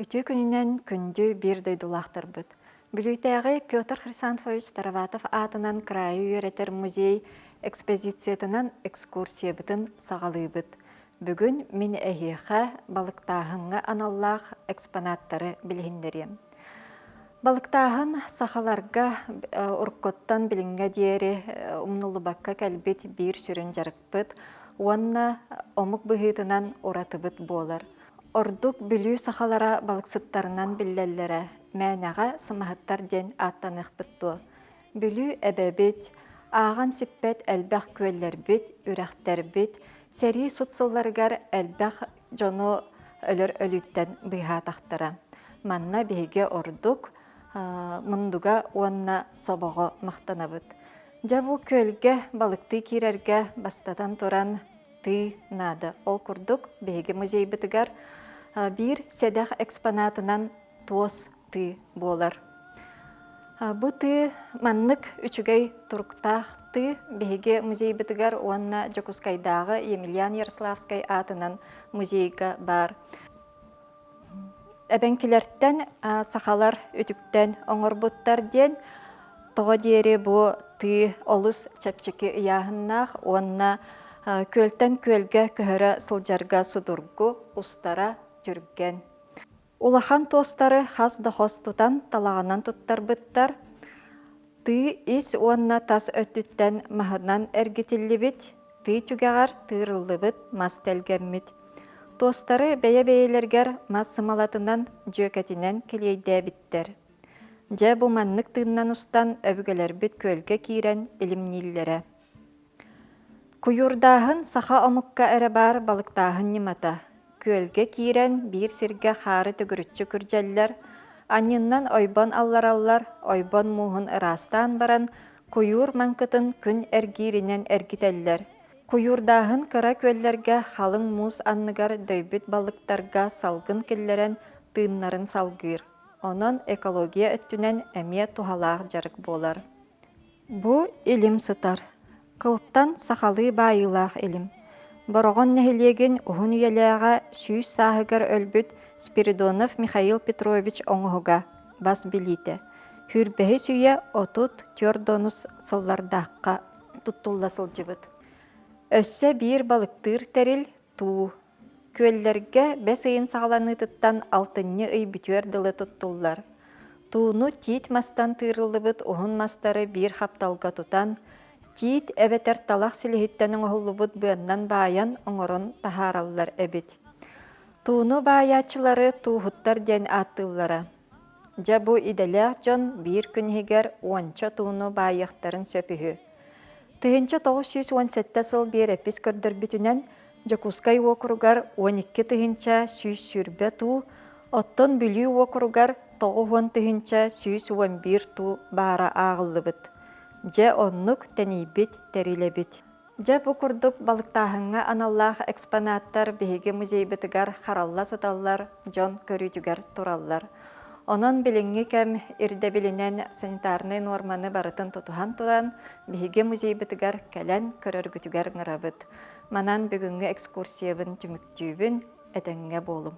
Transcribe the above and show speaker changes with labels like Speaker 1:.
Speaker 1: Үтүө күнүнэн күндү биир дойдулаахтарбыт! Бүлүүтээҕи Петр Хрисанфович Староватов аатынан кыраайы үөрэтэр музей экспозициятынан экскурсиябытын саҕалыыбыт. Бүгүн мин эһиэхэ балыктааһыҥҥа аналлаах экспонаттары билиһиннэриэм. Балыктааһын сахаларга уруккуттан билиҥҥэ диэри умнуллубакка кэлбит биир сүрүн дьарыкпыт уонна омук быһыытынан уратыбыт буолар. Ордук Бүлүү сахалара балыксыттарынан биллэллэрэ, мээнэҕэ сымаһыттар диэн ааттаныахпыт дуо? Бүлүү эбэбит, ааҕан сиппэт элбэх күөллэрбит, үрэхтэрбит сэрии сут сылларыгар элбэх дьону өлөр өлүүттэн быыһаатахтара. Манна биһиги ордук мундуга уонна собоҕо махтанабыт. Дьэ бу күөлгэ балыктыы киирэргэ бастатан туран тыы наада. Ол курдук биһиги музейбытыгар биир сэдэх экспонатынан туос тыы буолар. Бу тыы маннык үчүгэй туруктаах тыы биһиги музейбытыгар уонна Дьокуускайдааҕы Емельян Ярославскай аатынан музейга баар. Эбэҥкилэртэн сахалар үтүктэн оҥорбуттар диэн тоҕо диэри бу тыы олус чэпчэки ыйааһыннаах уонна күөлтэн күөлгэ көһөрө сылдьарга судургу, устара түргэн. Улахан туостары хас да хос тутан талаҕынан туттарбыттар. Тыы ис уонна тас өттүттэн маһынан эргитиллибит, тыы түгэҕэр тыырыллыбыт мас тэлгэммит. Туостары бэйэ-бэйэлэригэр мас сымалатынан, дьүөкэтинэн килиэйдээбиттэр. Дьэ бу маннык тыыннан устан өбүгэлэрбит күөлгэ киирэн илимнииллэрэ. Куйуурдааһын саха омукка эрэ баар балыктааһын ньымата. Күөлгэ киирэн биир сиргэ хаары төгүрүччү күрдьэллэр, анньыннан ойбон аллараллар, ойбон мууһун ыраастаан баран куйуур маҥкытын күн эргииринэн эргитэллэр. Куйуурдааһын кыра күөллэргэ халыҥ муус анныгар дөйбүт балыктарга салгын киллэрэн тыыннарын салгыыр. Онон экология өттүнэн эмиэ туһалаах дьарык буолар. Бу илим сытар. Кылтан сахалыы баайыылаах илим. Бороҕон нэһилиэгин уһун үйэлээҕэ 100 сааһыгар өлбүт Спиридонов Михаил Петрович оҥоһуга, бас билиитэ. Сүүрбэһис үйэ 34 сыллардаахха туттулла сылдьыбыт. Өссө биир балыктыыр тэрил туу. Күөллэргэ бэс ыйын саҕаланыытыттан алтынньы ый бүтүөр дылы туттуллар. Тууну тиит мастан тыырыллыбыт уһун мастары биир хапталга тутан, тиит эбэтэр талах силиһиттэн оҥоһуллубут быаннан баайан оҥорон таһаараллар эбит. Тууну баайааччылары тууһуттар диэн ааттыыллара. Дьэ бу идэлээх дьон биир күн иһигэр уонча тууну баайыахтарын сөп үһү. 1917 сыл биэрэпис көрдөрбүтүнэн Дьокуускай уокуругар 12 120 туу, оттон Бүлүү уокуругар 90 111 туу баара ааҕыллыбыт. Дьэ оннук тэнийбит тэрил эбит. Дьэ бу курдук балыктааһыҥҥа аналлаах экспонаттар биһиги музейбытыгар харалла сыталлар, дьон көрүүтүгэр тураллар. Онон билиҥҥи кэм ирдэбилинэн санитарнай нуорманы барытын тутуһан туран биһиги музейбытыгар кэлэн көрөргүтүгэр ыҥырабыт. Манан бүгүҥҥү экскурсиябын түмүктүүбүн, этэҥҥэ буолуҥ.